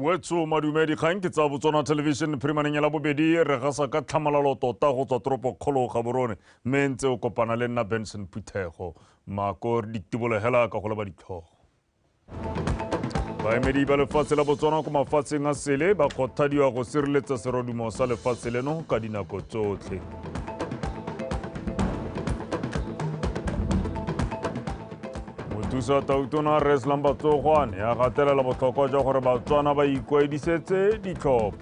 Wetso madume dikgang ke tsa Botswana Television phirimaneng ya Labobedi re gasa ka tlhamalalo tota go tswa toropo kgolo Gaborone mme ntse o kopana le nna Benson Phuthego mako re ditibolo hela ka go leba ditlhogo. Baemedi ba lefatshe la Botswana ko mafatsheng a sele ba kgothadiwa go sireletsa serodumo sa lefatshe leno ka dinako tsotlhe. Mothusa Tautona Rre Lambatsogwane a gatelela botlhokwa jwa gore Batswana ba ikwadisetse ditlhopho.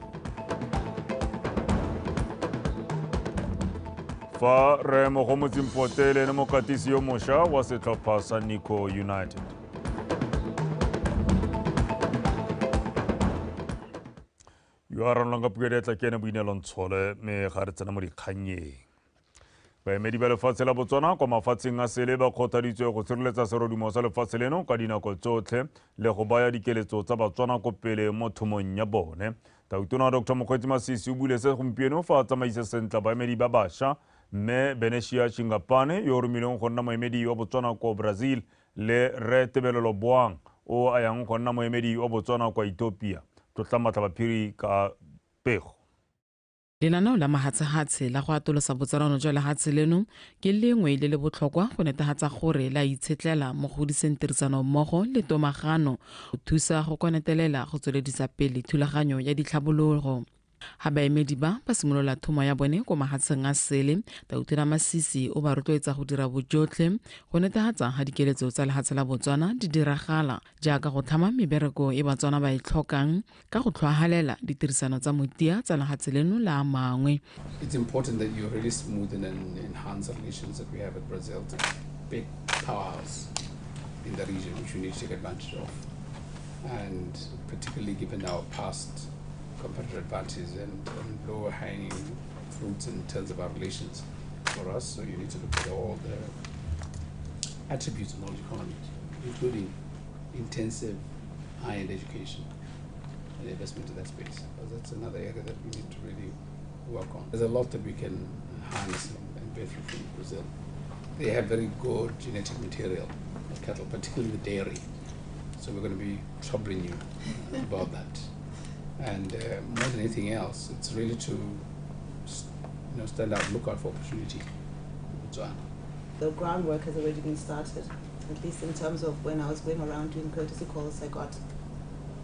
Fa Rre Mogomotsi Mpote le ene mokatisi yo mošwa wa setlhopha sa Nico United. Yo a ranolwang ka puo diatla ke ene Boineelo Ntshole mme ga re tsena mo dikgannyeng. Baemedi ba lefatshe la Botswana kwa mafatsheng a sele ba kgothaditswe go sireletsa serodumo sa lefatshe leno ka dinako tsotlhe le go baya dikeletso tsa Batswana ko pele mo thomong ya bone. Tautona Dr. Mokgweetsi Masisi o buile se gompieno fa a tsamaisa sentle baemedi ba bašwa mme Beneshia Shingapane yo o romilweng go nna moemedi wa Botswana kwa Brazil le Rre Tebelelo Boang o a yang go nna moemedi wa Botswana kwa Ethiopia. Tlotla Matlhabaphiri ka pego. Lenaneo la mahatshehatshe la go atolosa botsalano jwa lehatshe leno ke lengwe le le botlhokwa go netefatsa gore la itshetlela mo go godiseng tirisanommogo le tomagano go thusa go konetelela go tsweledisa pele thulaganyo ya ditlhabologo. Ha baemedi ba ba simolola thomo ya bone ko mahatsheng a sele, Tautona Masisi o ba rotloetsa go dira bojotlhe go netefatsa ha dikeletso tsa lehatshe la Botswana di diragala jaaka go tlhama mebereko e Batswana ba e tlhokang ka go tlhoahalela ditirisano tsa motia tsa lehatshe leno le a mangwe. It's important that you really smoothen and enhance the relations that we have with Brazil. It's a big powerhouse in the region, which we need to take advantage of, and particularly given our past competitive advantage and lower hanging fruits in terms of our relations for us. So you need to look at all the attributes of knowledge economy, including intensive high-end education and investment in that space. Because that's another area that we need to really work on. There's a lot that we can harness and benefit from Brazil. They have very good genetic material of cattle, particularly the dairy. So we're going to be troubling you about that. And more than anything else, it's really to stand out, look out for opportunity in Botswana. The groundwork has already been started, at least in terms of when I was going around doing courtesy calls, I got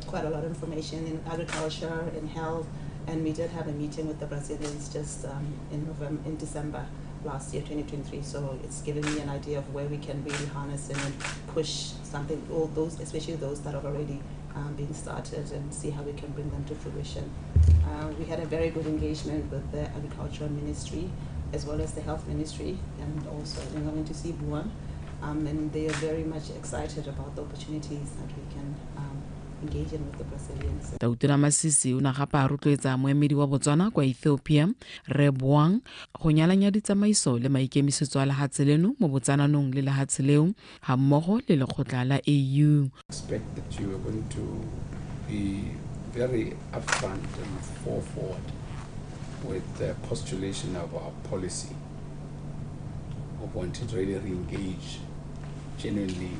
quite a lot of information in agriculture, in health, and we did have a meeting with the Brazilians just in November, in December last year, 2023. So it's given me an idea of where we can really harness and push something, all those, especially those that have already been started, and see how we can bring them to fruition. We had a very good engagement with the Agricultural Ministry as well as the Health Ministry, and also I think I went to see Buan, and they are very much excited about the opportunities that we can engage in with the Brazilians. Tautona Masisi o ne gape a rotloetsa moemedi wa Botswana kwa Ethiopia Rre Boang go nyalanya ditsamaiso le maikemisetso a lehatshe leno mo botsananong le lehatshe leo ga mmogo le lekgotla la AU. Expect that you are going to be very upfront and forward with the postulation of our policy of wanting to really re-engage genuinely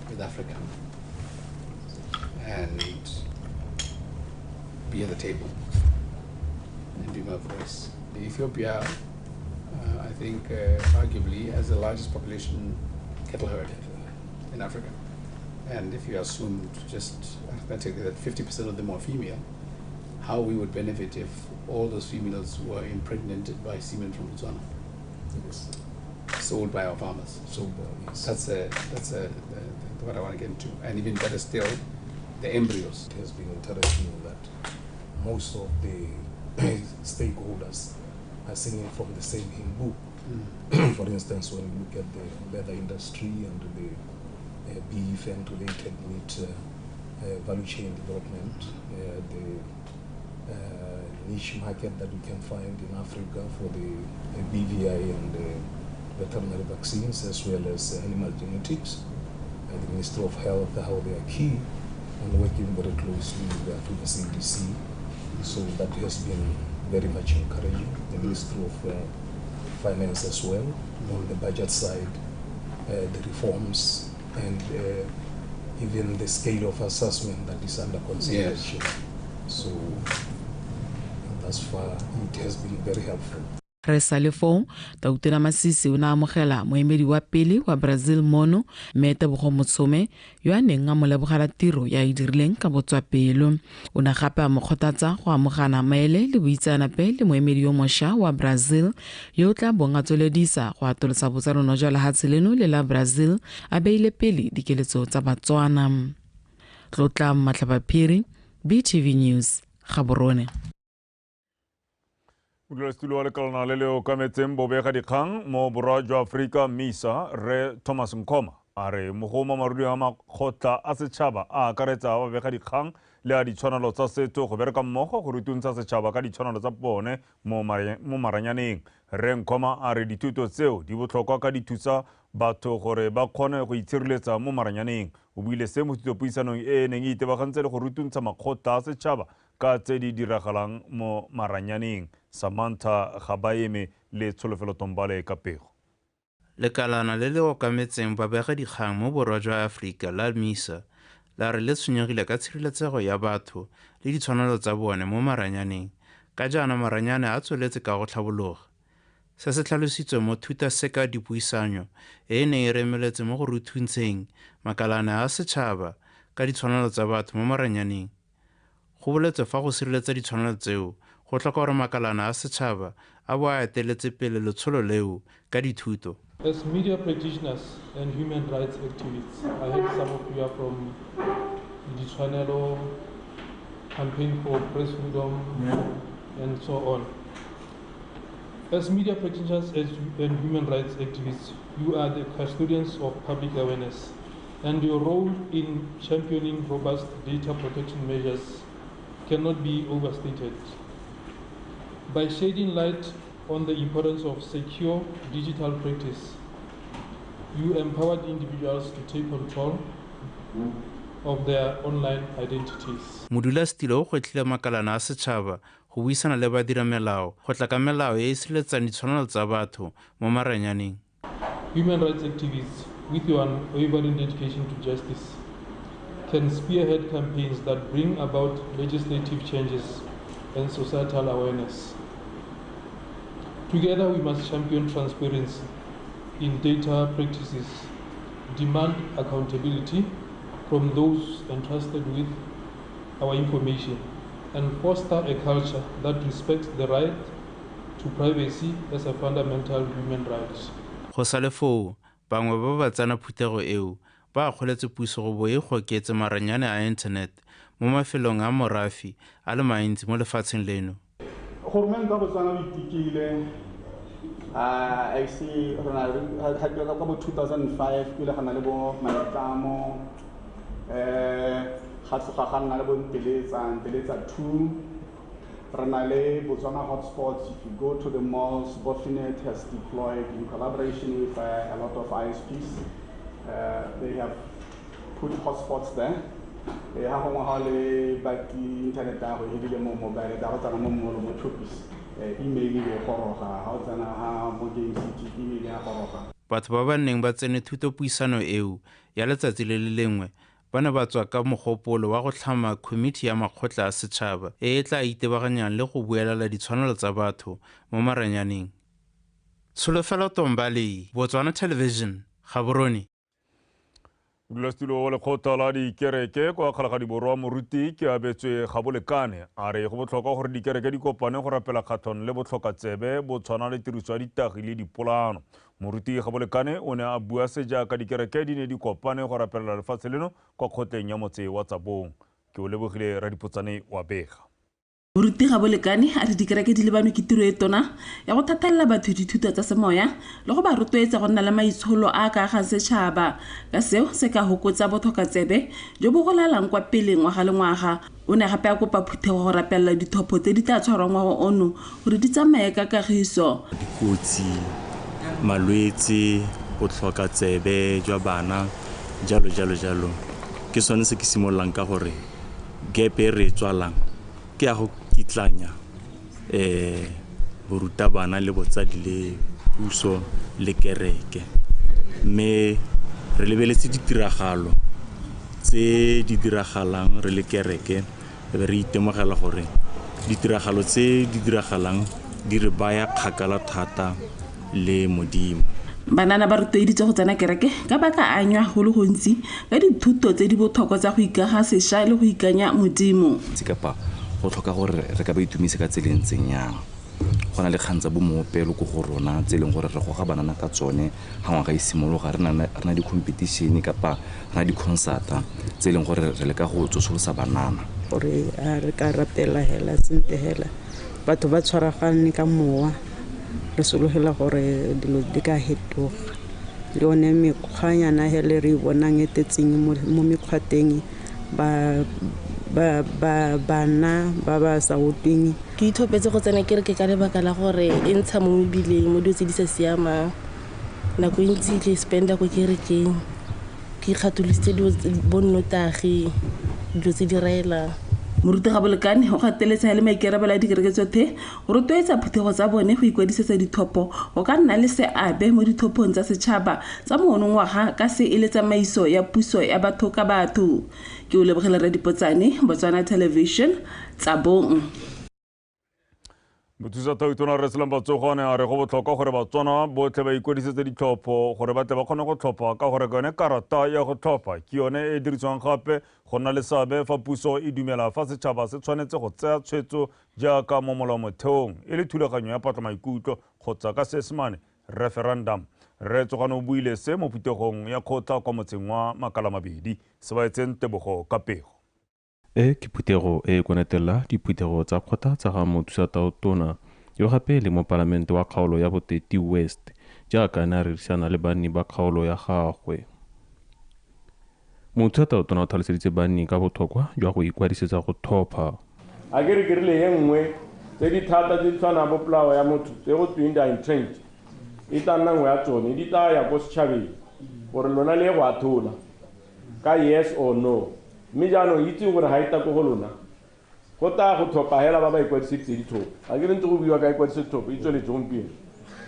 with Africa and be at the table and be my voice. Ethiopia, I think, arguably has the largest population cattle herd in Africa. And if you assume just arithmetically that 50% of them are female, how we would benefit if all those females were impregnated by semen from Botswana. Yes. Sold by our farmers. Sold by, yes. That's what I want to get into. And even better still, the embryos. It has been interesting that most of the stakeholders are singing from the same hymn book. Mm. For instance, when you look at the leather industry and the beef and related meat value chain development, the niche market that we can find in Africa for the BVI and the veterinary vaccines, as well as animal genetics, the Ministry of Health, how they are key, and working very closely with the Africa CDC. So that has been very much encouraging. The Ministry of Finance as well, on the budget side, the reforms, and even the scale of assessment that is under consideration. Yes. So thus far it has been very helpful. Re sa le foo, Tautona Masisi o ne a amogela moemedi wa pele wa Brazil mono, mme Tebogo Motshome, yo a neng a mo lebogela tiro ya e dirileng ka botswapelo. O ne gape a mo kgothatsa go amogana maele le boitseanape le moemedi yo mošwa wa Brazil yo o tla bong a tsweledisa go atolosa botsalano jwa lehatshe leno le la Brazil a beile pele dikeletso tsa Batswana. Tlotla Matlhabaphiri, BTV News, Gaborone. Modulasetulo wa lekalana le le okametseng bobega dikgang mo borwa jwa Aforika MISA, Rre Thomas Nkhoma, a re mogoma marudi a makgotla a setšhaba a akaretsa babega dikgang le a ditshwanelo tsa setho go bereka mmogo go rutuntsha setšhaba ka ditshwanelo tsa bone mo maranyaneng. Rre Nkhoma a re dithuto tseo di botlhokwa ka di thusa batho gore ba kgone go itshireletsa mo maranyaneng. O buile se mo thutopuisanong e e neng e itebagantse le go rutuntsha makgotla a setšhaba ka tse di diragalang mo maranyaneng. Samantha Gabaeme le Tsholofelo Tombale ka pego. Lekalana le le okametseng babegadikgang mo borwa jwa Aforika la MISA la re le tshwenyegile ka tshireletsego ya batho le ditshwanelo tsa bone mo maranyaneng ka jaana maranyane a tsweletse ka go tlhabologa. Se se tlhalositswe mo thutaseka dipuisanyo e e neng e remeletse mo go ruthuntsheng makalana a setšhaba ka ditshwanelo tsa batho mo maranyaneng. Go boletswe fa go sireletsa ditshwanelo tseo go tlhoka gore makalana a setšhaba a bo a eteletse pele letsholo leo ka dithuto. As media practitioners and human rights activists, I heard some of you are from Ditshwanelo Campaign for Press Freedom, and so on. As media practitioners and human rights activists, you are the custodians of public awareness, and your role in championing robust data protection measures cannot be overstated. By shedding light on the importance of secure digital practice, you empowered individuals to take control of their online identities. Modulasetilo o gwetlhile makalana a setšhaba go buisana le badiramelao go tla ka melao e e sireletsang ditshwanelo tsa batho mo maranyaneng. Human rights activists, with your unwavering dedication to justice, can spearhead campaigns that bring about legislative changes and societal awareness. Together, we must champion transparency in data practices, demand accountability from those entrusted with our information, and foster a culture that respects the right to privacy as a fundamental human right. Go sale foo, bangwe ba ba tsena phuthego eo ba akgoletse puso go bo e goketse maranyane a internet mo mafelong a morafe a le mantsi mo lefatsheng leno. Government wa Botswana o itekile, a ise re na ga ka bo 2005 pele ga na le bo maitlamo, ga tloga ga nna le bo Nteletsa 2. Re na le Botswana hotspots. If you go to the malls, Bofinet has deployed in collaboration with a lot of ISPs. They have put hotspots there. Ha gongwe ga le baki internet ya go hedile mo mobile, da go tsena mo mall mo Choppies, email e goroga, ha o tsena ha mo Game City email ya goroga. Batho ba ba neng ba tsene thutopuisano eo ya letsatsi le le lengwe ba ne ba tswa ka mogopolo wa go tlhama komiti ya makgotla a setšhaba e e tla itebaganyang le go buelela ditshwanelo tsa batho mo maranyaneng. Tsholofelo Tombale, Botswana Television, Gaborone. Modulasetulo wa lekgotla la dikereke kwa Kgalagadi Borwa Moruti ke abetswe Gabolekane a re go botlhokwa gore dikereke di kopane go rapela kgatlhanong le botlhokatsebe bo tshwana le tiriso ya ditagi le dipolano. Moruti Gabolekane o ne a bua se jaaka dikereke di ne di kopane go rapelela lefatshe leno kwa kgotleng ya motse wa Tsabong. Ke o lebogile Radipotsane wa bega. Moruti Gabolekane a re dikereke di lebanwe ke tiro e tona ya go thathalela batho dithuto tsa semoya le go ba rotloetsa go nna le maitsholo a a ka agang setšhaba, ka seo se ka hokotsa botlhokatsebe jo bo golelang kwa pele ngwaga le ngwaga. O ne gape a kopa phuthego go rapelela dithopho tse di tla tshwarwang ngwaga ono gore di tsamaye ka kagiso. Dikotsi, malwetse, botlhokatsebe jwa bana, jalo jalo jalo. Ke sone se ke simololang ka gore gap e re e tswalang ke ya go kitlanya borutabana le botsadi le puso le kereke, mme re lebeletse ditiragalo tse di diragalang re le kereke e be re itemogela gore ditiragalo tse di diragalang di re baya kgakala thata le Modimo. Banana ba rotloeditswe go tsena kereke ka ba ka anywa go le gontsi ka dithuto tse di botlhokwa tsa go ikaga sešwa le go ikanya Modimo. Kapa go tlhoka gore re ka ba itumisa ka tsela e ntseng yang. Go na le kgang tsa bo moopelo ko go rona tse e leng gore re goga banana ka tsone ga ngwaga e simologa, re na di-competition kapa re na di-concert-a tse e leng gore re leka go tsosolosa banana. Gore a re ka rapela hela sentle hela, batho ba tshwaragane ka mowa, re sologela gore dilo di ka fetoga. Le yone mekgwanyana hele re e bonang e tetseng mo mekgwateng, bana ba ba sa utlweng. Ke ithopetse go tsena kereke ka lebaka la gore e ntsha mo mebileng, mo dilo tse di sa siamang. Nako e ntsi ke spenda ko kerekeng, ke ikgatholositse dilo bo nnotagi, dilo tse di raelang. Moruti Gabolekane o gateletse le maikarabelo a dikereke tsotlhe go rotloetsa phuthego tsa bone go ikwadisetsa dithopo go ka nna le seabe mo dithophong tsa setšhaba tsa monongwaga ka se e le tsamaiso ya puso ya batho ka batho. Ke o lebogele Radipotsane, Botswana Television, Tsabong. Mothusa Tautona Rre Sello Tsogwane a re go botlhokwa gore Batswana botlhe ba ikwadisetse ditlhopho gore ba tle ba kgone go tlhopha ka gore yone karata ya go tlhopha ke yone e dirisiwang gape go nna le seabe fa puso e dumela fa setšhaba se tshwanetse go tsaya tshwetso jaaka mo molaomotheong e le thulaganyo ya patlamaikutlo kgotsa ka Seesemane referendum. Rre Tsogwane o buile se mo phuthegong ya kgotla kwa motseng wa Makalamabedi. Sebaetseng Tebogo ka pego. E ke phuthego e konetela diphuthego tsa kgotla tsa ga mothusa Tautona yo gape le mopalamente wa kgaolo ya Boteti West jaaka a ne a rerisana le banni ba kgaolo ya gagwe. Mothusa Tautona o tlhaloseditse banni ka botlhokwa jwa go ikwadisetsa go tlhopha. A ke re ke rile e nngwe tse di thata tse di tshwanang bo polao ya motho tse go tweng di entrenched e tla nna nngwe ya tsone, di tla ya ko setšhabeng gore lona le ye go athola ka yes or no. Mme jaanong itse gore ga e tla ko go lona go tla go tlhopha hela ba ba ikwadiseditse ditlhopho. A ke re ntse go buiwa ka ikwadisetsa ditlhopho e tsweletse gompieno.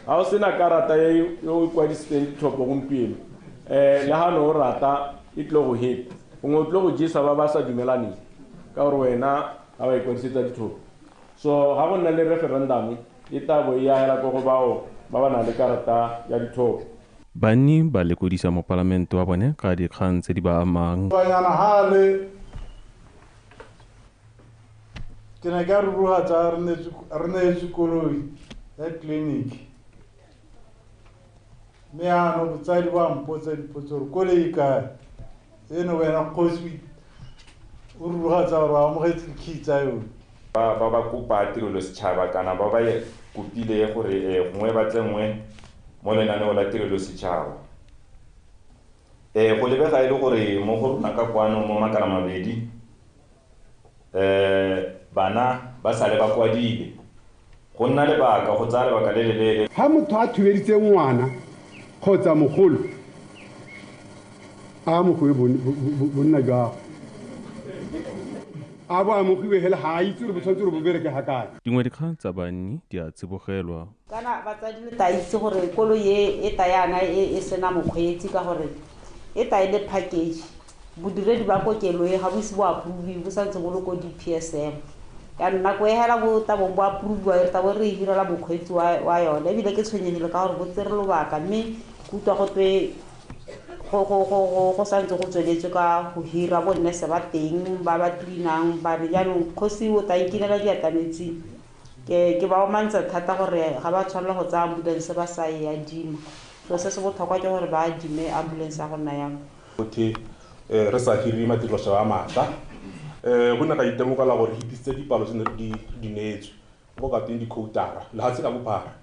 Ga o sena karata e o ikwadisitseng ditlhopho gompieno, le ga ne o rata e tlile go heta, gongwe o tlile go jesa ba ba sa dumelaneng ka gore wena ga ba ikwadisetsa ditlhopho. So ga go nna le referendum e tla bo e ya hela ko go bao ba ba nang le karata ya ditlhopho. Banni ba lekodisa mopalamente wa bone ka dikgang tse di ba amang. Banyana ha le ke ne ka ruruhatsa re neetswe koloi ya tleliniki, mme jaanong botsadi ba mpotsa dipotso gore koloi e kae. Eno wena kgosi o ruruhatsa gore o amogetse dikey tsa yone. Ba ba kopa tirelo setšhaba kana ba ba kopile gore gongwe ba tsenngwe mo lenaneo la tirelo setšhaba. Go lebega e le gore mo go rona ka kwano mo Makalamabedi, bana ba sale ba kwadile. Go nna lebaka, go tsaya lebaka le le leele. Ha motho a thubeditse ngwana kgotsa mogolo, a amogiwe bonna jwa gagwe. A bo amogiwe hela ga a itse gore bo tshwanetse gore bo bereke ga kae. Dingwe dikgang tsa banni di a tsibogelwa. Kana batsadi le tla itse gore koloi e ta yana e sena mokgweetsi ka gore e ta e le package. Bodiredi ba kokelo e ga bo ise bo approve, bo santse bo le ko di-P S M. Ka nako e hela bo tla bong bo approve-iwa, re tla bo re hirela mokgweetsi wa yone. Ebile ke tshwenyegile ka gore bo tsere lobaka, mme ke utlwa go twe go santse go tsweletswe ka go hira bo nurse ba teng ba ba clean-ang, ba re jaanong kgosi o tla nkinela diatla metsing. Ke ba omantsa thata gore ga ba tshwanela go tsaya ambulance ba sa e adima. So se se botlhokwa ke gore ba adime ambulance ya go nna yang. Gothe, re sa hire madirelo a mašwa. Go ne ga itemogela gore hitisitse dipalo tse ne re di neetswe go ka teng dikhoutara lefatshe ka bophara,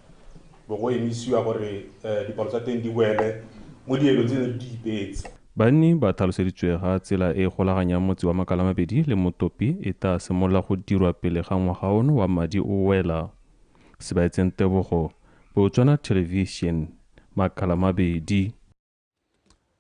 bo go emisiwa gore dipalo tsa teng di boele mo dielong tse ne re di ipeetse. Banni ba tlhaloseditswe ga tsela e golaganyang motse wa Makalamabedi le Motopi e tla simolola go dirwa pele ga ngwaga ono wa madi o wela. Sebaetseng Tebogo, Botswana Television, Makalamabedi.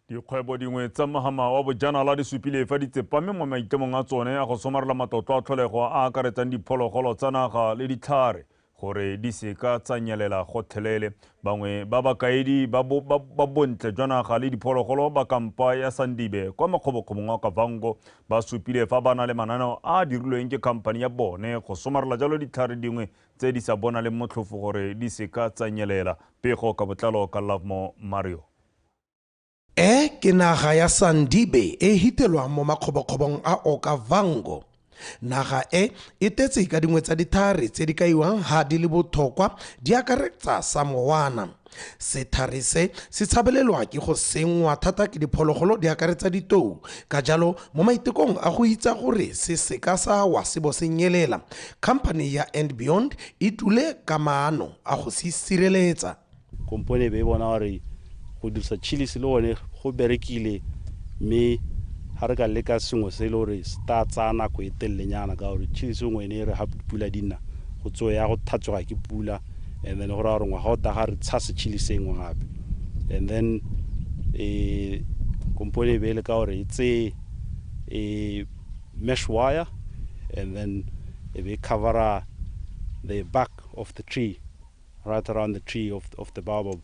Dikgwebo dingwe tsa mohama wa bojanala di supile fa di tsepame mo maitlamong a tsone a go somarela matlotlo a tlholego a a akaretsang diphologolo tsa naga le ditlhare gore di seka tsa nyelela gotlhelele. Bangwe ba bakaedi ba bontle jwa naga le diphologolo ba kampa ya Sandibe kwa makgobokgobong a Kavango ba supile fa ba na le mananeo a a dirilweng ke khamphani ya bone go somarela jalo ditlhare dingwe tse di sa bonaleng motlhofo gore di seka tsa nyelela. Pego ka botlalo ka Lovemore Mario. E ke naga ya Sandibe e hitelwang mo makgobokgobong a Okavango. Naga e e tetse ka dingwe tsa dithare tse di kaiwang ha di le botlhokwa di akaretsa samoana. Sethare se se tshabelelwa ke go senngwa thata ke diphologolo di akaretsa ditou. Ka jalo mo maitekong a go itsa gore se seka sa wa se bo se nyelela, khamphani ya And Beyond e dule ka maano a go se sireletsa. Kompone be bona gore go dirisa chillis le one go berekile, mme ha re ka leka sengwe se e le gore se tla tsaya nako e telelenyana, ka gore chillis nngwe ene e re ha pula di nna go tsoe ya go thatswa ke pula, and then go raya gore ngwaga o tla ga re tshase chillis e nngwe gape. And then kompone be e le ka gore e tseye mesh wire and then e be covera the back of the tree, right around the tree of the baobab,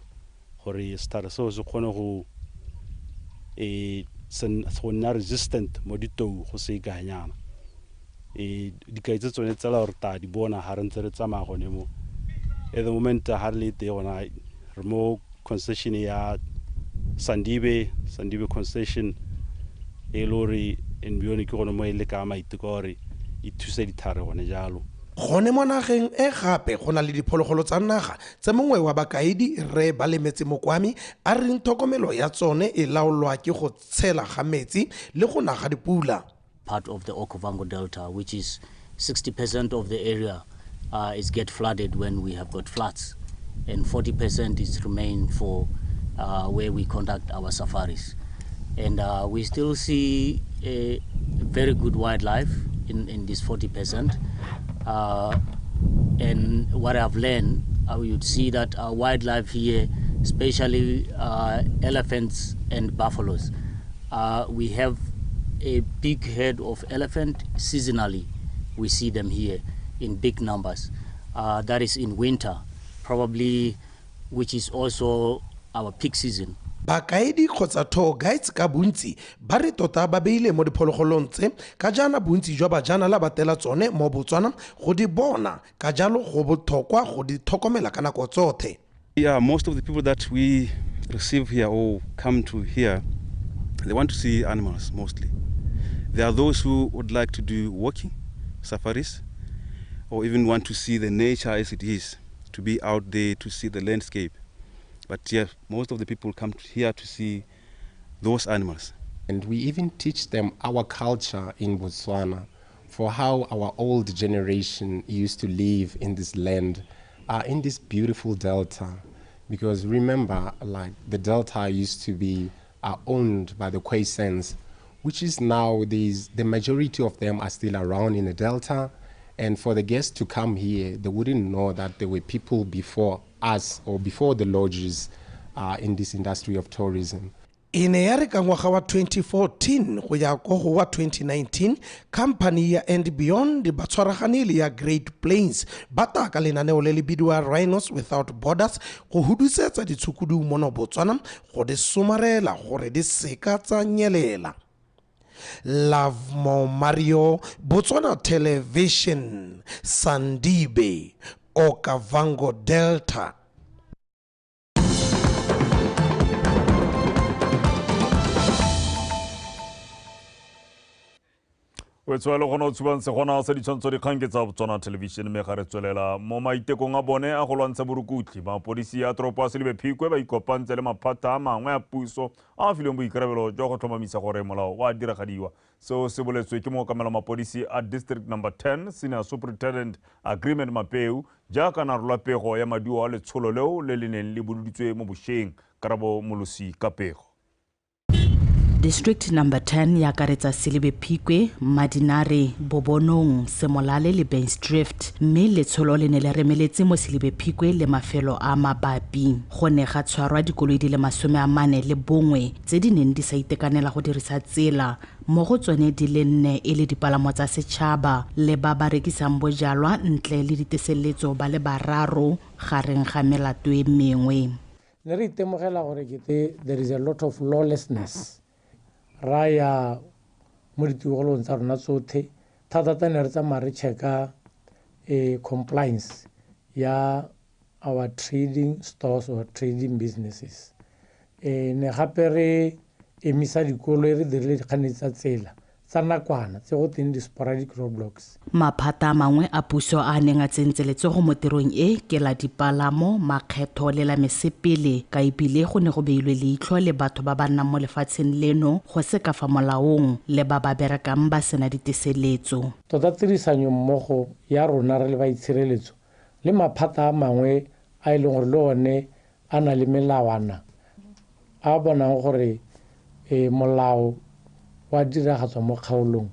gore setlhare seo se kgone go go nna resistant mo ditou go se ikanyana. Dikai tse tsone tsela gore ta di bona ha re ntse re tsamaya gone mo. At the moment ha re le teng gona re mo concession ya Sandibe concession e le gore And Beyond ke gone mo e le ka maiteko gore e thuse dithare gone jalo. Gone mo nageng e gape go na le diphologolo tsa naga tse mongwe wa bakaedi re ba lemetse Mokwami a reng tlhokomelo ya tsone e laolwa ke go tshela ga metsi le go na ga dipula. Part of the Okavango Delta, which is 60% of the area is get flooded when we have got floods, and 40% is remain for where we conduct our safaris. And we still see a very good wildlife in this 40%. And what I've learned, we would see that our wildlife here, especially elephants and buffaloes, we have a big herd of elephant seasonally. We see them here in big numbers. That is in winter, probably, which is also our peak season. Bakaedi kgotsa tour guides ka bontsi ba re tota ba beile mo diphologolong tse ka jaana bontsi jwa bajanala ba tela tsone mo Botswana go di bona, ka jalo go botlhokwa go di tlhokomela ka nako tsotlhe. Yeah, most of the people that we receive here or come to here, they want to see animals mostly. There are those who would like to do walking safaris or even want to see the nature as it is, to be out there to see the landscape. But yeah, most of the people come here to see those animals. And we even teach them our culture in Botswana, for how our old generation used to live in this land, in this beautiful delta. Because remember, like the delta used to be owned by the Khoisans, which is now the majority of them are still around in the delta. And for the guests to come here, they wouldn't know that there were people before us or before the lodges in this industry of tourism. E ne ya re ka ngwaga wa 2014 go ya ko go wa 2019, company ya And Beyond ba tshwaragane le ya Great Plains ba taka lenaneo le le bidiwa Rhinos Without Borders go hudusetsa ditshukudu mono Botswana go di somarela gore di seka tsa nyelela. Lovemore Mario, Botswana Television, Sandibe, Okavango Delta. O tswela go no tshubang segona sa ditshwantsho dikgang ke tsa Botswana Television, mme ga re tswelela mo maitekong a bone a go lwantsha borukutlhi. Mapodisi a toropo a Selibe Phikwe ba ikopantse le maphata a mangwe a puso a a filweng boikarabelo jwa go tlhomamisa gore molao o a diragadiwa. Seo se boletswe ke mookamela mapodisi a District Number 10, Senior Superintendent Agreement Mapeu, jaaka na rola pego ya maduo a letsholo leo le le neng le boloditswe mo bošweng. Karabo Molosi ka pego. District number 10 ya akaretsa Selebi Phikwe, Madinare, Bobonong, Semolale le Baines Drift, mme letsholo le ne le remeletse mo Selebi Phikwe le mafelo a mabapi. Go ne ga tshwarwa dikoloi di le 41 tse di neng di sa itekanela go dirisa tsela, mo go tsone di le 4 e le dipalamo tsa setšhaba le ba ba rekisang bojalwa ntle le diteseletso ba le 3 gareng ga melato e mengwe. Ne re itemogela gore kete there is a lot of lawlessness. Ra ya mo ditikologong tsa rona tsotlhe, thata-thata ne re tsamaya re checka compliance ya our trading stores or trading businesses. Ne gape re emisa dikoloi, re dirile dikganetsi tsa tsela tsa nakwana tse go teng di-sporadic roadblocks. Maphata a mangwe a puso a neng a tsentse letsogo mo tirong e ke la dipalamo, makgetho le la mesepele, ka ebile go ne go beilwe leitlho le batho ba ba nnang mo lefatsheng leno go se ka fa molaong le ba ba berekang ba sena diteseletso. Tota tirisanyo mmogo ya rona re le ba itshireletso le maphata a mangwe a e leng gore le one a na le melawana a bonang gore molao wa diragatswa mo kgaolong,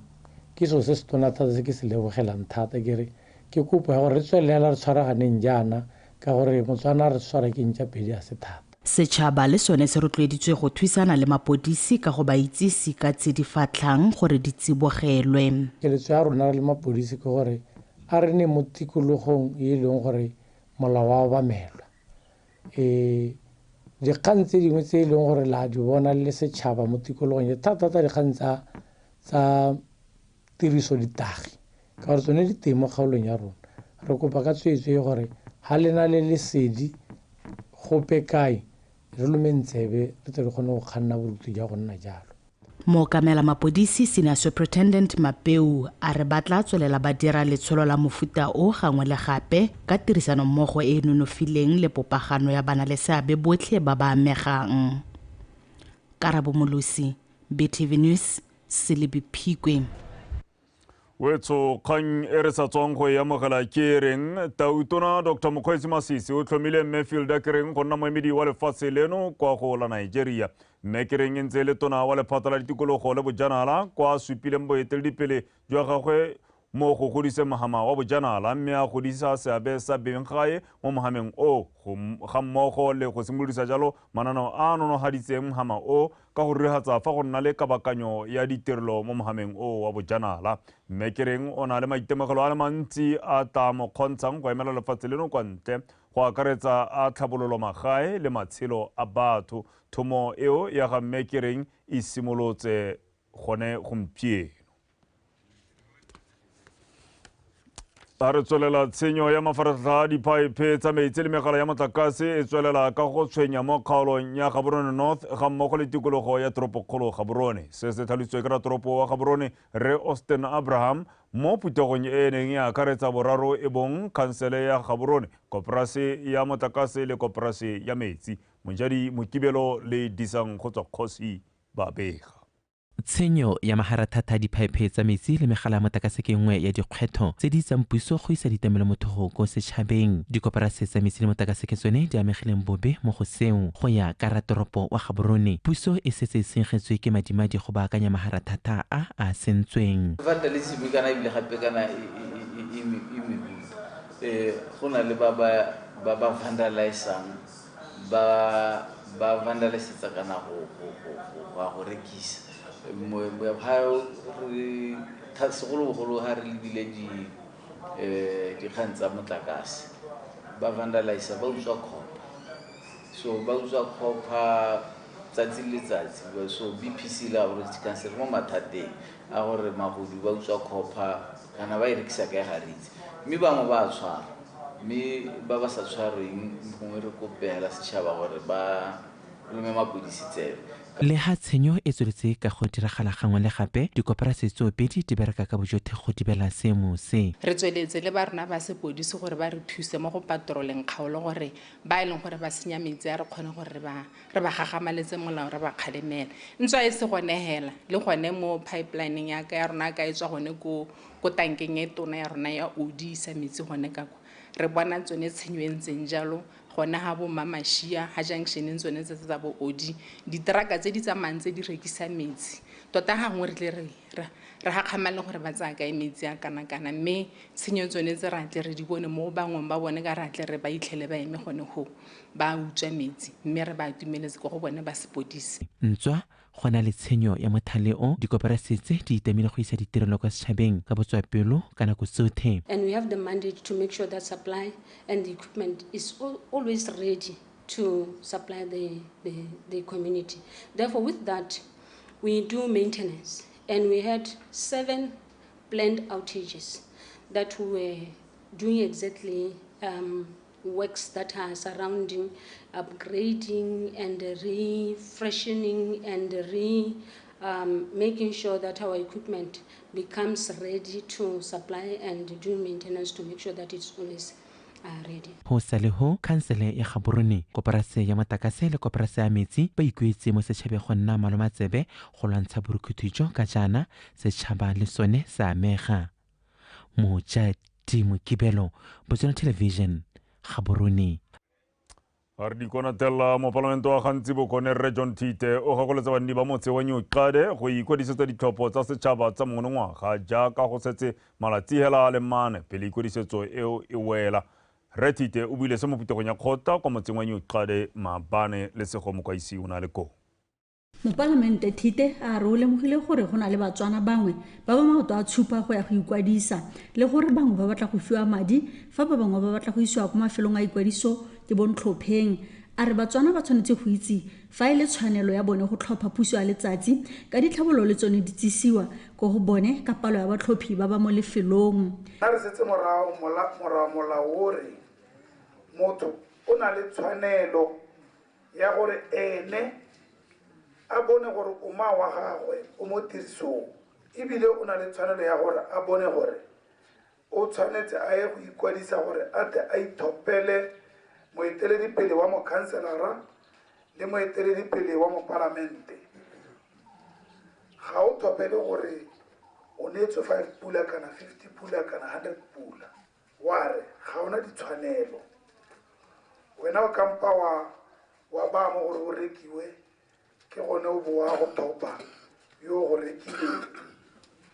ke selo se se tona thata se ke se lebogelang thata. Ke re ke kopo ya gore re tswelela re tshwaraganeng jaana, ka gore Motswana re tshwara ke ntša pedi a se thata. Setšhaba le sone se rotloeditswe go thusana le mapodisi ka go ba itsise ka tse di fatlhang gore di tsibogelwe. Keletso ya rona re le mapodisi ke gore a re ne mo tikologong e leng gore molao wa obamelwa. Dikgang tse dingwe tse e leng gore la di bona le setšhaba mo tikologong e thata-thata dikgang tsa tiriso ditagi, ka gore tsone di teng mo kgaolong ya rona. Re kopa ka tsweetswe gore ha le na le lesedi gope kae, re lomeng tsebe re tle re kgone go kganna boruti jwa go nna jalo. Mookamela mapodisi Senior Superintendent Mapeu a re ba tla tswelela ba dira letsholo la mofuta o gangwe le gape ka tirisanommogo e e nonofileng le popagano ya bana le seabe botlhe ba ba amegang. Karabo Molosi, BTV News, Selebi Phikwe. Wetso kgang e re sa tswang go e amogela ke reng Tautona Dr. Mokgweetsi Masisi o tlhomile Mme Philda Kereng go nna moemedi wa lefatshe leno kwa go la Nigeria. Mme Kereng e ntse e le tona wa lephata la ditikologo le bojanala kwa a supileng boeteledipele jwa gagwe mo go godiseng mohama wa bojanala, mme a godisa seabe sa benggae mo mohameng o ga mmogo le go simolodisa jalo mananeo a a nonohaditseng mohama o ka go rurihatsa fa go nna le kabakanyo ya ditirelo mo mohameng o wa bojanala. Mme Kereng o na le maitemogelo a le mantsi a tla mo kgontshang go emela lefatshe leno kwa ntle, go akaretsa a tlhabololo magae le matshelo a batho. Thomo eo ya ga Mme Kereng e simolotse gone gompieno. A re tswelela tshenyo ya mafaratlhatlha a diphaephe tsa metsi le megala ya motlakase e tswelela ka go tshwenya mo kgaolong ya Gaborone North ga mmogo le tikologo ya toropokgolo Gaborone. Se se tlhalositswe ke ratoropo wa Gaborone Rre Austin Abraham mo phuthegong e e neng e akaretsa boraro e bong khansele ya Gaborone, koporase ya motlakase le koporase ya metsi. Monjadi Mokibelo le Disang go tswa Kgosi ba bega. Tshenyo ya maharathata a diphaephe tsa metsi le megala ya motlakase ke nngwe ya dikgwetlho tse di itsang puso go isa ditlamelo motho ko setšhabeng. Dikoporase tsa metsi le motlakase ke tsone di amegileng bobe mo go seo. Go ya ka ratoropo wa Gaborone, puso e setse e senyegetswe ke madimadi go baakanya maharathata a a sentsweng. Vandalism kana ebile gape kana e mebe. Go na le ba ba vandalisang, ba vandalisetsa kana go rekisa. Segolobogolo ha re lebile dikgang tsa motlakase, ba vandalisa, ba utswa copper. So ba utswa copper tsatsi le letsatsi. So BPC le Gaborone City Council mo mathateng a gore magodu ba utswa copper kana ba e rekisa kae ga re itse. Mme bangwe ba a tshwara, mme ba ba sa tshwarweng gongwe re kopela setšhaba gore ba lome mapodisi tsebe. Le ha tshenyo e tsweletse ka go diragala gangwe le gape, dikoporase tsoopedi di bereka ka bojotlhe go thibela seemo se. Re tsweletse le ba rona ba sepodisi gore ba re thuse mo go patroleng kgaolo gore ba e leng gore ba senya metsi a re kgone gore re ba gagamaletse molao, re ba kgalemele. Ntswa e se gone hela le gone mo pipelineng ya ka ya rona ka e tswa gone ko tankeng e tona ya rona ya odi isa metsi gone ka kwa. Re bona tsone tshenyo e ntseng jalo, Gona ha bo Mamashia ha junction tsone tse tsa bo Odi diteraka tse di tsamayang tse di rekisa metsi tota gangwe re tle re gakgamale gore ba tsaya kae metsi a kana-kana mme tshenyo tsone tse ra tle re di bone mo bangweng ba bone ka ra tle re ba itlhele ba eme gone go ba utswa metsi mme re ba atumeletse ko go bone ba sepodisi. Ntswa go na le tshenyo ya mothale o dikoporasi tse di itamile go isa ditirelo kwa setšhabeng ka botswapelo ka nako tsotlhe. And we have the mandate to make sure that supply and the equipment is always ready to supply the community. Therefore, with that, we do maintenance, and we had 7 planned outages that we were doing exactly works that are surrounding, upgrading and refreshing and making sure that our equipment becomes ready to supply and do maintenance to make sure that it's always ready. Ho sale ho khansele ya Gaborone, koporase ya motakase le koporase ya metsi ba ikuetse mo setšhabeng go nna malomatsebe go lwantsha borukhuthi jo ka jaana setšhaba le sone sa amega. Mojadi Mokibelo, Botswana Television, Gaborone. A re dikonatella mopalamente wa Gantsi Bokone Rre John Thite o gakolotsa banni ba motse wa New Xade go ikwadisetsa ditlhopho tsa setšhaba tsa monongwaga jaaka go setse malatsi hela a le 4 pele ikwadisetso eo e wela. Rre Thite o buile se mo phuthegong ya kgotla kwa motseng wa New Xade maabane le Sego Mokwaisi o na le koo. Mopalamente Thite a re o lemogile gore go na le Batswana bangwe ba ba maoto a tshupa go ya go ikwadisa le gore bangwe ba batla go fiwa madi fa ba bangwe ba batla go isiwa kwa mafelong a ikwadiso ke bontlhopheng. A re Batswana ba tshwanetse go itse fa e le tshwanelo ya bone go tlhopha puso ya letsatsi ka ditlhabololo le tsone di tsisiwa ko go bone ka palo ya batlhophi ba ba mo lefelong. Nna re setse morago molao o re motho o na le tshwanelo ya gore ene a bone gore oma wa gagwe o mo tirisong, ebile o na le tshwanelo ya gore a bone gore o tshwanetse a ye go ikwadisa gore a tle a ithopele moeteledipele wa mokhanselara le moeteledipele wa mopalamente. Ga o thopele gore o neetswe 5 pula kana 50 pula kana 100 pula, wa re ga ona ditshwanelo. Wena o kampa wa ba mo gore o rekiwe ke gone o boa go thopa yo go rekile.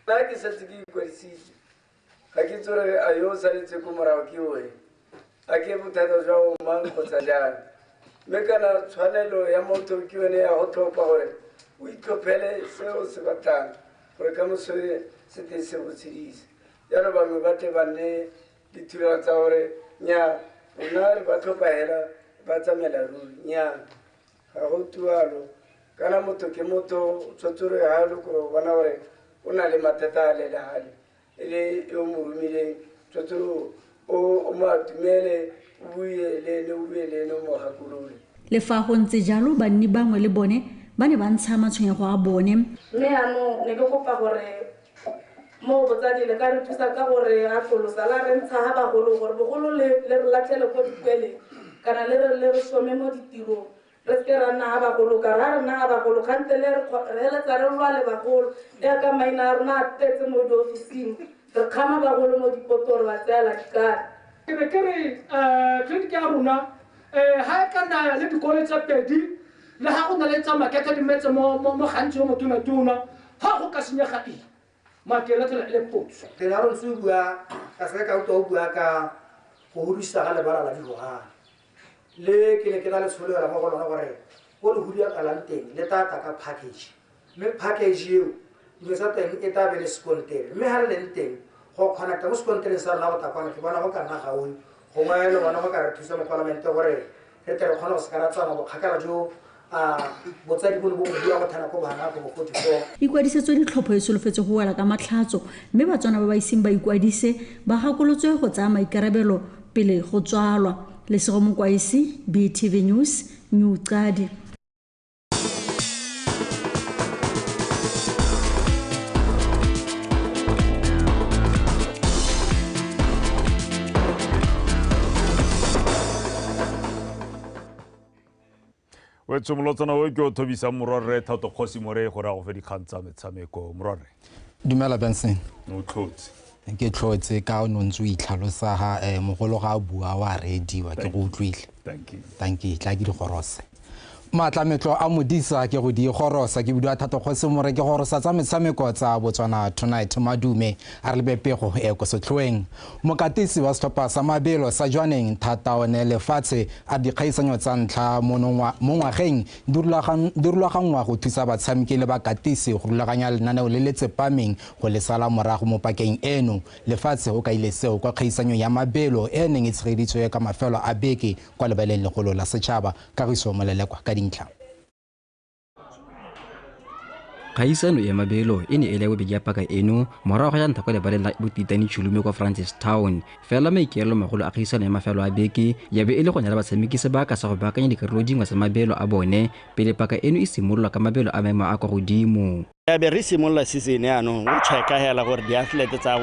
Nna ke setse ke ikwadisitse, ga ke itse gore a yo o saletse ko morago ke oe, a ke bothata jwa o mang kgotsa jang. Mme kana tshwanelo ya motho ke yone ya go tlhopha gore o itlhophele se o se batlang gore ka moso se teng se go tshedise. Jaanong bangwe ba tle ba nne dithulaganyo tsa gore nnyaa rona re ba tlhopha hela ba tsamaela ruri, nnyaa ga go tualo. Kana motho ke motho o tshwanetse gore ha le gore o bona gore o na le mathata a le le hale e le yo mo romileng, tshwanetse gore o mo atumele, o bue le ene, o bue le ene, o mo gakolole. Le fa go ntse jalo banni bangwe le bone ba ne ba ntsha matshwenyego a bone. Mme jaanong ne ke kopa gore mo botsadi le ka re thusa ka gore atolosa la re ntsha ga bagolo gore bogolo le re latlhele ko dikweleng kana le re some mo ditirong. Re seke ra nna ga bagolo ka ra rena ga bagolo kgante le re eletsa re lwa le bagolo jaaka maina a rona a tletse mo diofising, re kgama bagolo mo dipotong re ba tseela dikare. Ke ne ke re tleliniki ya rona ga e ka nna le dikolo tse 2 le ga go na le tsa makete di metse mo gantsi yo motona-tona ga go ka senyega eng maakelo tsela e le potso. Pele ga re ntse o bua ka seke ka utlwa o bua ka go godisa ga lebala la dihogana le ke ne ke na le tshologela mo go lona gore ko le hudiakalang teng le tata ka package, mme package eo dilo tsa teng e tla be le sekontere, mme ga re leng teng go connecta mo sekontereng sa rona go takwana ke bona go ka nna gaufi gongwe le bona go ka re thusa mopalamente gore re tle re kgone go seka ra tsamaya bokgakala jo botsadi bo ne bo bua go thana ko bana ko bo 44. Ikwadisetso ditlhopho e solofetse go wela ka matlhatso mme Batswana ba ba iseng ba ikwadise ba gakolotswe go tsaya maikarabelo pele go tswalwa. Lesego Mokwaisi, BTV News, New Xade. Wetso molotsana o ke o thobisang morwarre Thato Kgosi More gore a go fe dikgang tsa metshameko. Morwarre. Dumela Benson. O tlhotse. Ke tlhotse ka o ntse o itlhalosa ha mogolo ga a bua wa reediwa ke go utlwile. Thank you. Thank you. Tla ke di gorose. Maatlametlo a modisa ke go di gorosa ke bidiwa Thato Kgosi More ke gorosa tsa metshameko tsa Botswana Tonight Madume a re lebe pego e ko setlhoeng. Mokatisi wa setlhopha sa mabelo sa Jwaneng Thata one lefatshe a dikgaisanyo tsa ntlha mo ngwageng di rulaganngwa go thusa batshameki le bakatisi go rulaganya lenaneo le le tsepameng go le sala morago mo pakeng eno. Lefatshe o kaile seo kwa kgaisanyong ya mabelo e neng e tshegeditswe ka mafelo a beke kwa lebaleng legolo la setšhaba. Kagiso Molelekwa ka dintlha. Kgaisano ya mabelo e ne e le bobedi ya paka eno morago ga ya ntlha kwa lebaleng la Botitani Chulume kwa Francistown. Fela maikaelelo magolo a kgaisano ya mafelo a beke ya be e le go neela batshameki sebaka sa go baakanya dikarolo dingwe tsa mabelo a bone pele paka eno e simololwa ka mabelo a maemo a kwa godimo. Ya be re simolola season yaanong o checka hela gore di-athlete tsa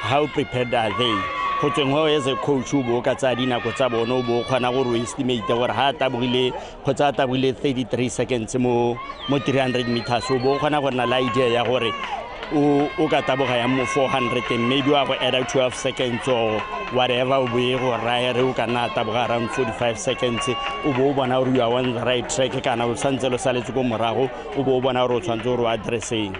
how prepared are they. Go tsweng go as a coach o bo ka tsaya dinako tsa bone o bo kgona gore o estimate gore ha a tabogile kgotsa a tabogile 33 seconds mo 300 meters o bo kgona go nna le idea ya gore o ka taboga yang mo 400 and maybe wa go add 12 seconds or whatever o bo e go raya re o ka nna taboga around 45 seconds o bo o bona gore you are on the right track kana o santse lo saletse ko morago o bo o bona gore o tshwanetse gore o addresseng.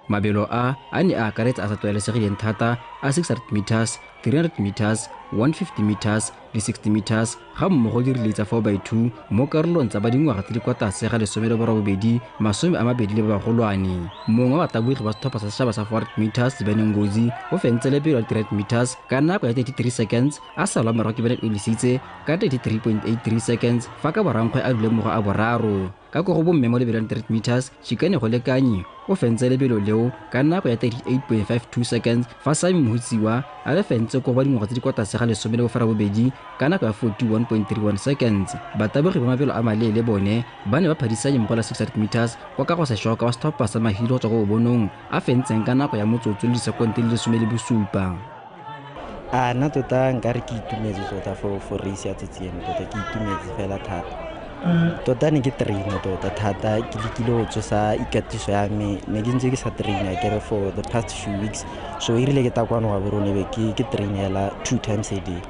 Mabelo a ne a akaretsa a sa tlwaelesegileng thata a 600 meters, 300 meters, 150 meters le 60 meters ga mmogo di rile tsa 4x2 mo karolong tsa ba dingwaga tse di kwa tlase ga 18, 20 le ba bagolwane. Mongwe wa batabogi ba setlhopha sa setšhaba sa 400 meters Bene Ngozi o fentse lebelo la 300 meters ka nako ya 33 seconds a salwa morago ke Bennett Olisitse ka 33.83 seconds fa ka borankgwe a dule mogo a boraro. Ka ko go bomme mo lebelong 300 meters Chikane go lekanye o fentse lebelo leo ka nako ya 38.52 seconds fa Sami Mohutsiwa a le fentse ko ba dingwaga tse di kwa tlase ga 18 ka nako ya 41.31 seconds. Batabogi ba mabelo a maleele bone ba ne ba phadisanye mo go la 600 meters kwa ka go seshoka wa setlhopha sa Mahilo go tswa ko Bobonong a fentseng ka nako ya motsotso le disekonte di le 17. A nna tota nkare ke itumetse tota for race ya tsatsi eno, tota ke itumetse fela thata. Tota ne ke traina tota thata, ke lekile go tsosa ikatiso ya me, ne ke ntse ke sa traina ke re for the past few weeks, so e rile ke ta kwano Gaborone be ke trainela 2 times a day.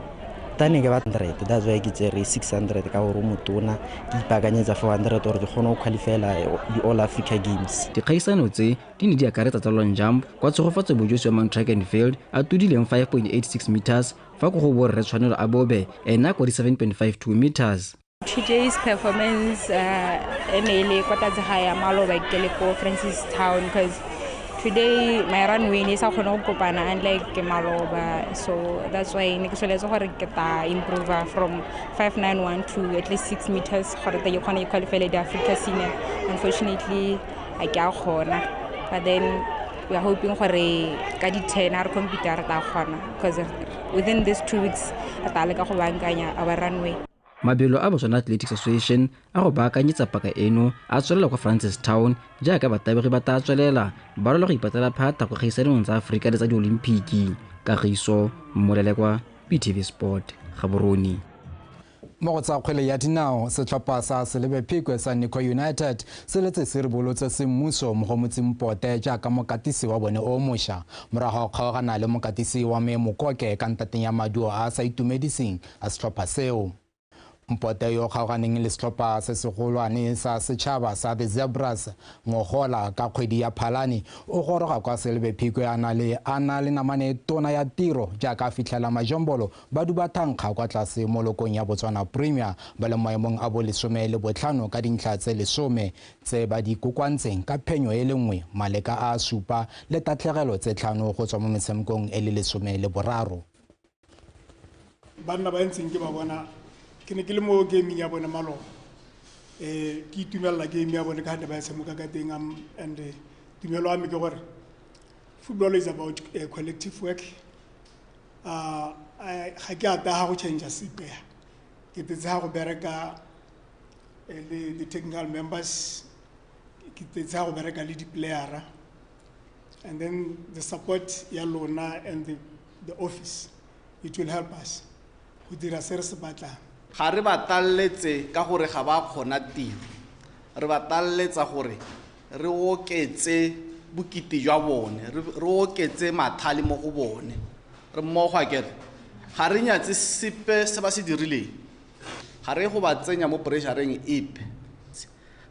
Ta ne ke ba 100, that's why ke tsere 600 ka gore o motona, ke ipaakanyetsa 400 gore ke kgone go qualifyela di-All Africa Games. Dikgaisano tse di ne di akaretsa tsa long jump kwa Tshegofatso Bojosi wa Mount Track and Field a tudileng 5.86 meters fa ko go borre Tshwanelo a Bobe ena kwa di 7.52 meters. Today's performance e ne e le kwa tlase ga ya maloba ke le ko Francistown because today my runway ne sa kgone go kopana unlike maloba, so that's why ne ke soletse gore ke ta improve from 591 to at least 6 meters gore te ke kgone go qualify le di Africa Senior. Unfortunately a ke a kgona, but then we are hoping gore ka di 10 a re compete re ta kgona because within these 2 weeks re ta leka go bankanya our runway. Mabelo a Botswana Athletics Association a go baakanyetsa paka eno a tswelela kwa Francistown jaaka batabogi ba tla tswelela ba lwela go ipatela phata go kgaisanong tsa Aforika le tsa Diolimpiki. Kagiso Molelekwa, BTV Sport, Gaborone. Mo go tsa kgwele ya dinao, setlhopha sa Selebi Phikwe sa Nico United se letse se ribolotse semmuso mo go Motsempote jaaka mokatisi wa bone o mošwa morago ga kgaogana le mokatisi wa me Mokoke ka ntateng ya maduo a a sa itumediseng a setlhopha seo. Mpote yo kgaoganeng le setlhopha se segolwane sa setšhaba sa The Zebras ngogola ka kgwedi ya Phalane o goroga kwa Selebi Phikwe a na le namane tona ya tiro jaaka a fitlhela majombolo ba duba thankga kwa tlase mo lokong ya Botswana Premier ba le maemong a bo 15 ka dintlha tse 10 tse ba di kokwantseng ka phenyo e le nngwe maleka a 7 le tatlhegelo tse 5 go tswa mo metshamekong e le 13. Banna ba ntseng ke ba bona ke ne ke le mo gaming ya bone maloba, ke itumelela game ya bone ka ne ba e tshameka ka teng, and tumelo ya me ke gore football is about collective work. Ga ke a taga go change sepe, ke tetse ga go bereka le the technical members, ke tetse ga go bereka le di-playera, and then the support ya lona and the office, it will help us go dira se re se batlang. Ga re ba talletse ka gore ga ba kgona tiro, re ba talletsa gore re oketse bokete jwa bone, re oketse mathale mo go bone. Re mmogo akere ga re nyatse sepe se ba se dirileng, ga re go ba tsenya mo pressureng epe.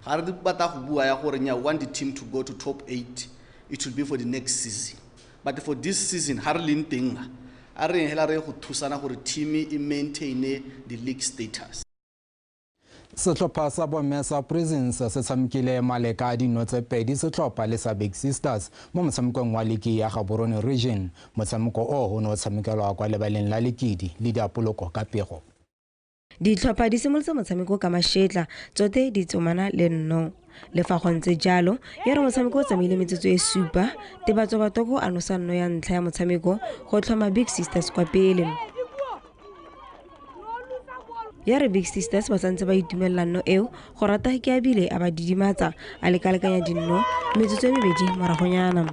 Ga re batla go bua ya gore nya want the team to go to top 8, it will be for the next season. But for this season, ga re leng teng, a re hela re go thusana gore team e maintain the league status. Setlhopha sa bomme sa Prisons se tshamekile maleka a dino tse 2 setlhopha le sa Big Sisters mo motshamekong wa liki ya Gaborone Region. Motshameko o ne o tshamekelwa kwa lebaleng la Lekidi le Diapoloko ka pego. Ditlhopha di simolotse motshameko ka mashetla, tsote di tsomana le nno. Le fa go ntse jalo, ya re motshameko o tsamaile metsotso e 7, Tebatso Batoko a nosa nno ya ntlha ya motshameko go tlhoma Big Sisters kwa pele. Ya re Big Sisters ba santse ba itumelela nno eo, go rata ke abile a ba didimatsa a lekalekanya dinno metsotso e mebedi moragonyana.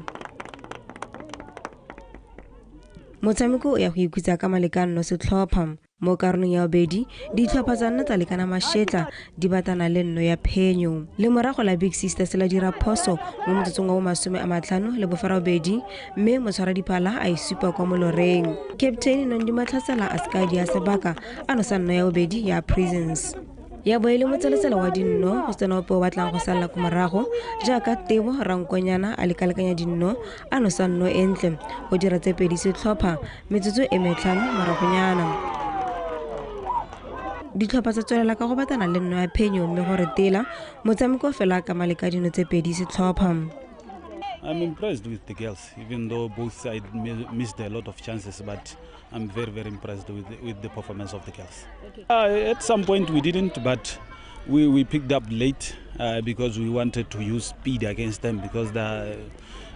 Motshameko o ya go ikhutsa ka malekano setlhopha. Mo karolong ya bobedi, ditlhopha tsa nna tsa lekana mashetla di batana le nno ya phenyo. Le morago la Big Sisters la dira phoso mo motsotsong wa 58, mme motshwaradiphala a e supa kwa moloreng. Captain Nondi Matlhatsela a seka di ya sebaka a nosa nno ya bobedi ya Prisons. Ya bo e le motseletsele wa dinno go sena ope o batlang go salla ko morago, jaaka Tebo Rankonyana a lekalekanya dinno a nosa nno e ntle go dira tse 2 setlhopha metsotso e 5 moragonyana. Ditlhopha tsa tswelela ka go batana le nno ya phenyo mme go retela motshameko fela ka maleka dino tse 2 setlhopha. I'm impressed with the girls, even though both sides missed a lot of chances, but I'm very, very impressed with the performance of the girls. Okay. At some point we didn't, but we picked up late because we wanted to use speed against them because they're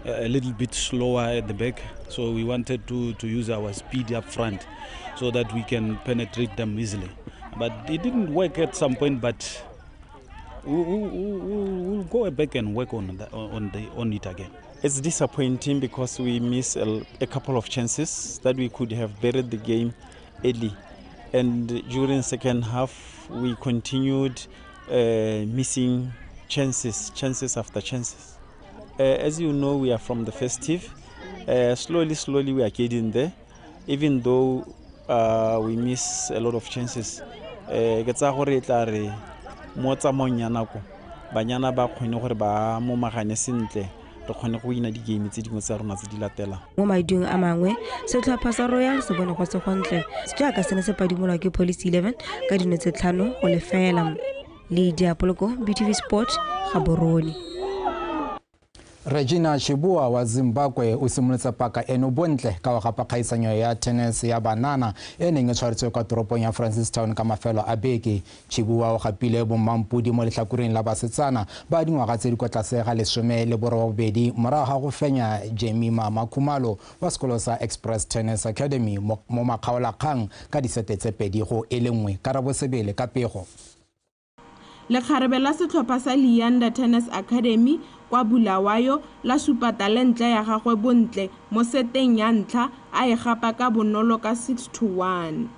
a little bit slower at the back. So we wanted to use our speed up front so that we can penetrate them easily. But it didn't work at some point, but we'll go back and work on it again. It's disappointing because we missed a couple of chances that we could have buried the game early. And during second half, we continued missing chances, chances after chances. As you know, we are from the festive. Slowly, we are getting there, even though we miss a lot of chances. Ke tsaya gore e tla re mo tsamaong ya nako banyana ba kgone gore ba momagane sentle, re kgone go wina di-game tse dingwe tsa rona tse di latelang. Mo maidung a mangwe, setlhopha sa Royal se bone go se gontle jaaka se ne se padimolwa ke Police 11 ka dino tse 5-0. Le Diapoloko, BTV Sport, Gaborone. Regina Chibua wa Zimbabwe o simolotse paka eno bontle ka go gapa kgaisanyo ya tennis ya banana e neng e tshwaretswe kwa toropong ya Francistown ka mafelo a beke. Chibua o gapile bommampodi mo letlhakoreng la basetsana ba dingwaga tse di kwa tlase ga 18 morago ga go fenya Jemima Makhumalo wa sekolo sa Express Tennis Academy mo makgaolakgang ka disete tse 2-1. Karabo Sebele ka pego. Lekgarebe la setlhopha sa Leander Tennis Academy kwa Bulawayo la supa talente ya gagwe bontle mo seteng ya ntlha a e gapa ka bonolo ka 6-1.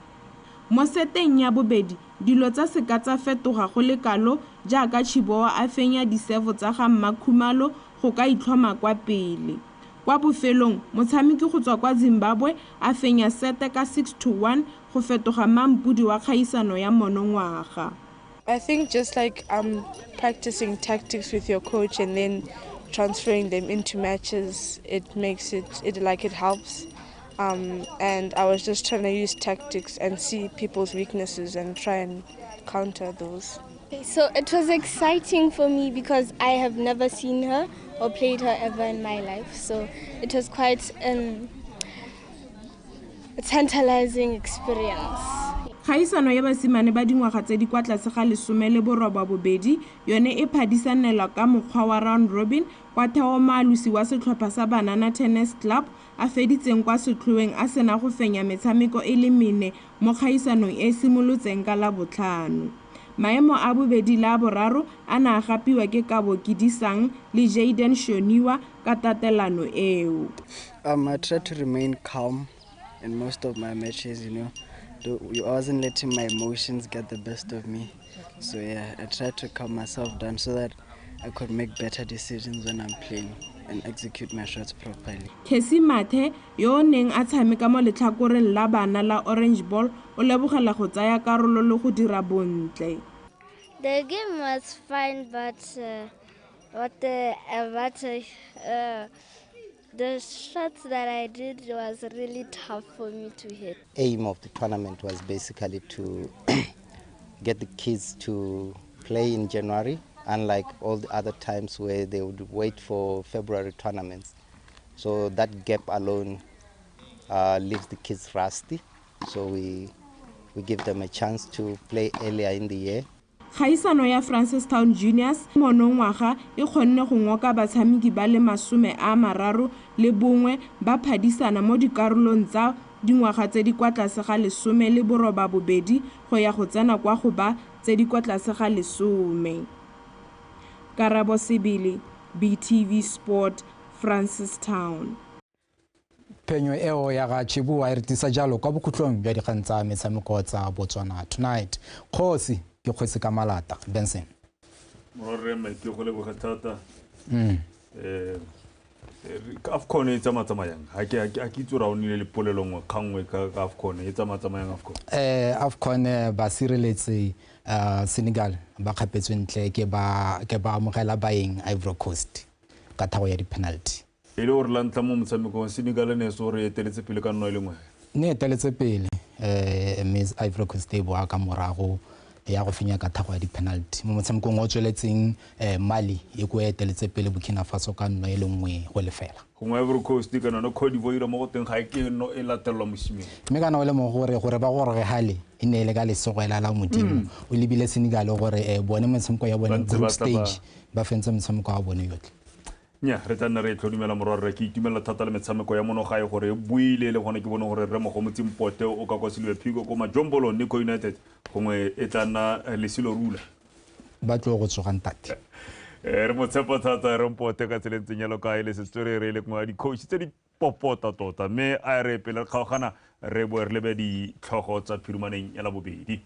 Mo seteng ya bobedi dilo tsa seka tsa fetoga go le kalo jaaka Chiboa a fenya disevo tsa ga Mmakhumalo go ka itlhoma kwa pele. Kwa bofelong motshameki go tswa kwa Zimbabwe a fenya sete ka 6-1 go fetoga mampudi wa kgaisano ya monongwaga. I think just like practicing tactics with your coach and then transferring them into matches, it makes it helps. And I was just trying to use tactics and see people's weaknesses and try and counter those. So it was exciting for me because I have never seen her or played her ever in my life. So it was quite a tantalizing experience. Kgaisano ya basimane ba dingwaga tse di kwa tlase ga 18 yone e phadisanelwa ka mokgwa wa round robin kwa Theo Malusi wa setlhopha sa Banana Tennis Club a feditseng kwa setlhoeng a sena go fenya metshameko e le mene mo kgaisanong e simolotseng ka Labotlhano. Maemo a bobedi le a boraro a ne a gapiwa ke Kabo Kidisang le Jaden Shoniwa ka tatelano eo. I try to remain calm in most of my matches, you know. I wasn't letting my emotions get the best of me. So yeah, I tried to calm myself down so that I could make better decisions when I'm playing. and execute my shots properly. Casey Mathe yo o neng a tshameka mo letlhakoreng la bana la Orange Ball o lebogela go tsaya karolo le go dira bontle. The game was fine, but the shots that I did was really tough for me to hit. Aim of the tournament was basically to get the kids to play in January, unlike all the other times where they would wait for February tournaments. So that gap alone leaves the kids rusty. So we give them a chance to play earlier in the year. Kgaisano ya Francistown Juniors monongwaga e kgonne go ngoka batshameki ba le 31 ba phadisana mo dikarolong tsa dingwaga tse di kwa tlase ga 18 go ya go tsena kwa go ba tse di kwa tlase ga 10. Karabo Sebele, BTV Sport, Francistown. Phenyo eo ya ga Chibua e re tisa jalo kwa bokhutlong jwa dikgang tsa metshameko tsa Botswana Tonight. Kgosi ke kgosi ka malata Benson. Morre maite go leboga thata. AFCON e tsamatsamayang. Ha ke itse ra o nile le polelo nngwe kgangwe ka AFCON e tsamatsamayang AFCON. AFCON ba sireletse Senegal ba kgapetswe ntle ke ba amogela baeng Ivory Coast ka thago ya di penalty. E le gore la ntlha mo motshamekong Senegal ne se gore eteletse pele ka nno e lengwe. Ne eteletse pele mme Ivory Coast e boa ka morago ya go fenya ka thago ya di penalty. Mo motshamekong o tsweletseng Mali e ko eteletse pele Burkina Faso ka nno e lengwe go lefela. Gongwe Ivory Coast kana no Cote d'Ivoire mo go teng ga e ke no e latelwa mosimeng. Mme kana o le mo gore ba gore gale e ne le ka lesogela la modimo o lebile Senegal gore bone motshameko ya bone group stage ba fentse motshameko wa bone yotlhe. Nya re tla nna re tlhodumela morwarre ke itumela thata le metshameko ya monogae gore e buile le gone ke bone gore Rre Mogomotsi Mpote o ka kwa Selibe Phikwe ko Majombolo Nico United gongwe e tla nna lesilo rula. Ba tlo go tsoga ntate. Re mo tshepa thata re Mpote ka tsela ntseng jalo ka e le setswerere le nngwe ya di-coach tse di popota tota mme a re pele re kgaogana re boe re lebe ditlhogo tsa phirimaneng ya Labobedi.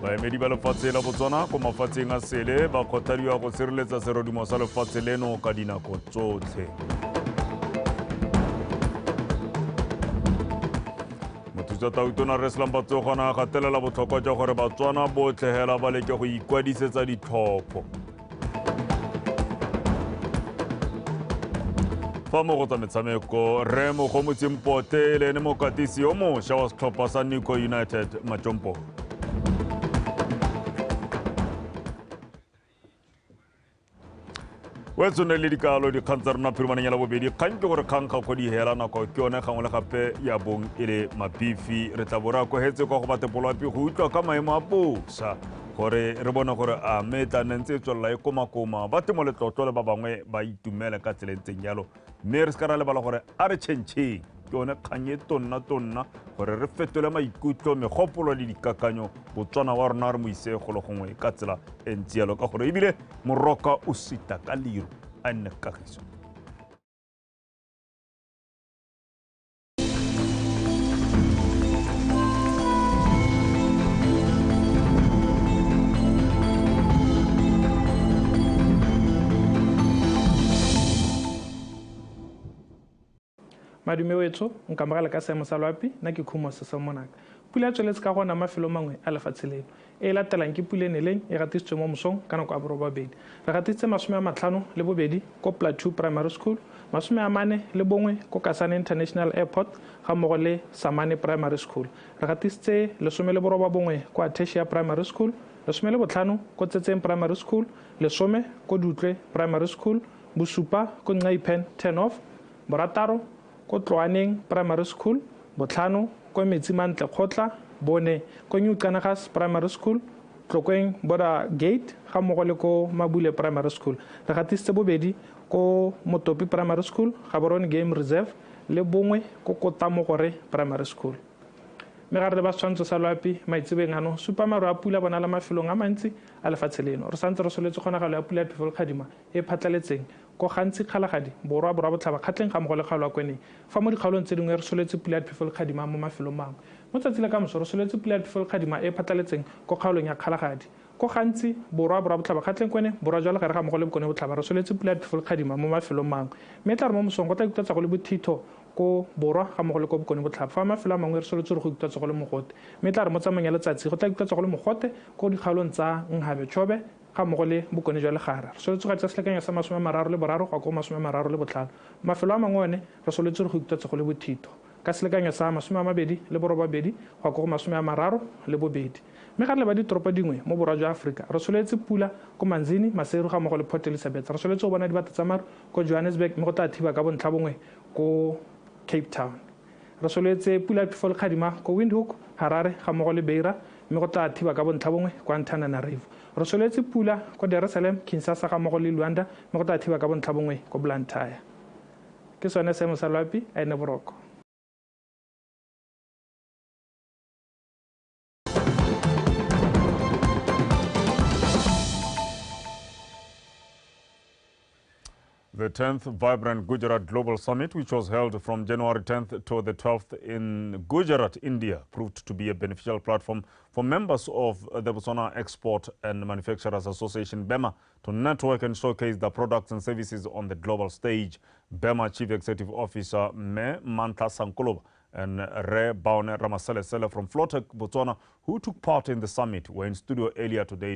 Baemedi ba lefatshe la Botswana ko mafatsheng a sele ba kgothadiwa go sireletsa serodumo sa lefatshe leno ka dinako tsotlhe. Mothusa Tautona Rre Slambatsogo a gatelela botlhokwa jwa gore Batswana botlhe hela ba leke go ikwadisetsa ditlhopho. Fa mo go tsa metshameko Rre Mogomotsi Mpote le ene mokatisi yo mošwa wa setlhopha sa Nico United Majompo. O tsone le dikalo dikgang tsa rona phirimaneng ya Labobedi kgang ke gore kgang ga kgodi hela nako ke yone gangwe le gape ya bong e le mabifi re tla bo re akogetse kwa go batepolwapi go utlwa ka maemo a bosa gore re bone gore a mme e tla nne ntse e tswelela e komakoma ba temo letlotlo le ba bangwe ba itumele ka tsela e ntseng jalo mme re se ka ra lebala gore a re tšhentšheng ke yone kgang e tonna-tonna gore re fetole maikutlo megopolo le dikakanyo Botswana wa rona re mo ise golo gongwe ka tsela e ntsi jalo ka gore ebile moroka o sita ka leru a nne kagiso. Madume wetso nkamogela ka seemo sa loapi nna ke Khumo Sesemonaka. Pula e tsweletse ka gona mafelo mangwe a lefatshe leno. E latelang ke pula e neleng e gatisitswe mo mosong ka nako ya 8:30. Re gatisitse 52 ko Plateau Primary School, 41 ko Kasane International Airport ga mmogo le Samane Primary School. Re gatisitse 19 ko Atesia Primary School, 15 ko Tsetseng Primary School, 10 ko Dutlwe Primary School, 7 ko Nxaipen turn off, 6 ko Tloaneng Primary School, 5 ko Metsimantle Kgotla, 4 ko New Kanagas Primary School, Tlokweng Border Gate ga mmogo le ko Mabule Primary School. Re gatisitse 2 ko Motopi Primary School, Gaborone Game Reserve le 1 ko Kotamogore Primary School. Mme ga re le ba setshwantsho sa loapi maitsebeng ano supa maru a pula bonala mafelong a mantsi a lefatshe leno. Re santse re soletse kgonagalo ya pula ya phefo le kgadima e phatlaletseng ko gantsi Kgalagadi, Borwa, Borwa Botlhaba, Kgatleng ga mmogo le kgaolo ya Kweneng. Fa mo dikgaolong tse dingwe re soletse pula ya phefo le kgadima mo mafelong mangwe. Mo tsatsi la kamoso re soletse pula ya phefo le kgadima e phatlaletseng ko kgaolong ya Kgalagadi, Ko gantsi borwa borwa botlhaba kgatleng kwene borwa jwa legare ga mmogo le bokone botlhaba re soletse pula ya phefo le kgadima mo mafelong mangwe, mme tla re mo mosong go tla ikutlwatsa go le bothitho ko borwa ga mmogo le ko bokone botlhaba, fa mafelo a mangwe re soletse gore go ikutlwatsa go le mogote, mme tla re mo tsamaong ya letsatsi go tla ikutlwatsa go le mogote ko dikgaolong tsa Nhabe Chobe ga mmogo le bokone jwa legare. Re soletse go atisa selekanyo sa 33 go ya ko 35. Mafelo a mangwe one re soletse gore go ikutlwatsa go le bothitho ka selekanyo sa 28 go ya ko go 32. Mme ga re leba ditoropo dingwe mo borwa jwa Aforika, re soletse pula ko Manzini, Maseru ga mmogo le Port Elizabeth. Re soletse go bona dibata tsa maru ko Johannesburg, mme go tla thiba ka bontlha bongwe ko Cape Town. Re soletse pula ya phefo le kgadima ko Windhoek, Harare ga mmogo le Beira, mme go tla thiba ka bontlha bongwe kwa Antananarivo. Re soletse pula ko Dar es Salaam, Kinshasa ga mmogo le Luanda, mme go tla thiba ka bontlha bongwe ko Blantyre. Ke sone seemo sa loapi, a ene boroko. The 10th Vibrant Gujarat Global Summit, which was held from January 10th to the 12th in Gujarat, India, proved to be a beneficial platform for members of the Botswana Export and Manufacturers Association, BEMA, to network and showcase their products and services on the global stage. BEMA Chief Executive Officer Me Mantla Sankoloba and Re Baone Ramaselesele from Flotec Botswana, who took part in the summit, were in studio earlier today